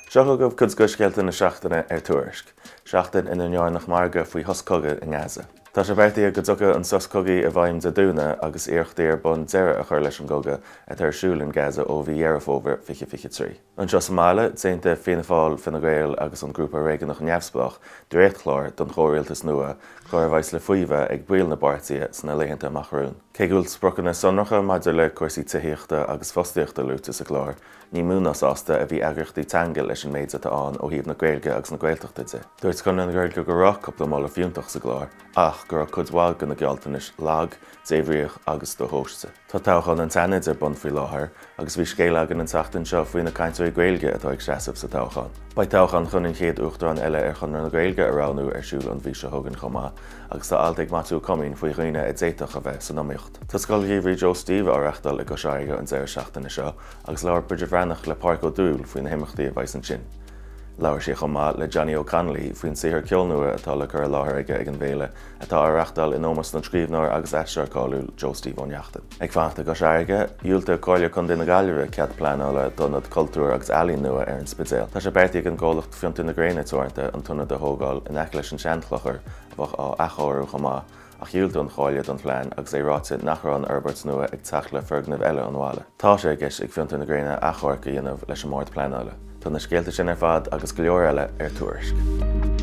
Seo chugaibh cuid de scéalta na seachtaine ar Tuairisc, seachtain ina ndearnadh margadh faoi shos cogaidh i nGaza. Tá sé beartaithe go dtiocfaidh an sos cogaidh i bhfeidhm Dé Domhnaigh agus iarrachtaí ar bun deireadh a chur leis an gcogadh atá ar siúl in Gaza ó mhí Dheireadh Fómhair 2023. Anseo sa mbaile, d'aontaigh Fianna Fáil, Fine Gael agus an Grúpa Réigiúnach Neamhspleách dréachtchlár don chomhrialtas nua, clár a bheas le faomhadh ag baill na bpáirtithe sna laethanta amach romhainn. Cé go bhfuil spriocanna sonracha maidir le cúrsaí tithíochta agus fostaíochta luaite sa gclár, ní mó ná sásta a bhí eagraíochtaí teanga leis an méid atá ann ó thaobh na Gaeilge agus na Gaeltachta de. Dúirt Conradh na Gaeilge go raibh cúpla moladh fiúntach sa gclár ach go raibh cuid mhaith de na gealltanais lag, débhríoch agus dothomhaiste. Tá toghchán an tSeanaid ar bun faoi láthair agus bhí scéal againn an tseachtain seo faoi na cainteoirí Gaeilge atá ag seasamh sa toghchán. Beidh toghchán chun an chéad Uachtarán eile ar Chonradh na Gaeilge a roghnú ar siúl an mhí seo chugainn chomh maith agus tá alt ag Maitiú Ó Coimín faoi dhaoine a d'fhéadfadh a bheith san iomaíocht. Tá Scoil Gheimhridh Joe Steve á reachtáil i gCois Fharraige an deireadh seachtaine seo agus labhair Bridget Bhreathnach le Pádraic Ó Dúill faoi na himeachtaí a bheas ansin. Labhair sí chomh maith le Johnny O'Connolly faoin saothar ceoil nua atá le cur i láthair aige ag an bhféile atá á reachtáil in ómós don scríbhneoir agus aisteoir cáiliúil Joe Steve Ó Neachtain. Ag fanacht i gCois Fharraige, dhiúltaigh Comhairle Contae na Gaillimhe cead pleanála d'ionad cultúir agus ealaíon nua ar an Spidéal. Tá sé beartaithe ag an gcomhlacht Fiontar na Gréine Teoranta an t-ionad a thógáil in aice leis an seanchlochar a bheadh á athchóiriú chomh maith ach dhiúltaigh an Chomhairle don phlean agus é ráite nach raibh an fhorbairt nua ag teacht le foirgnimh eile an bhaile. Tá sé i gceist ag Fiontar na Gréine achomharc a dhéanamh leis an mBord Pleanála. Tá na scéalta sin ar fad agus go leor eile ar Tuairisc.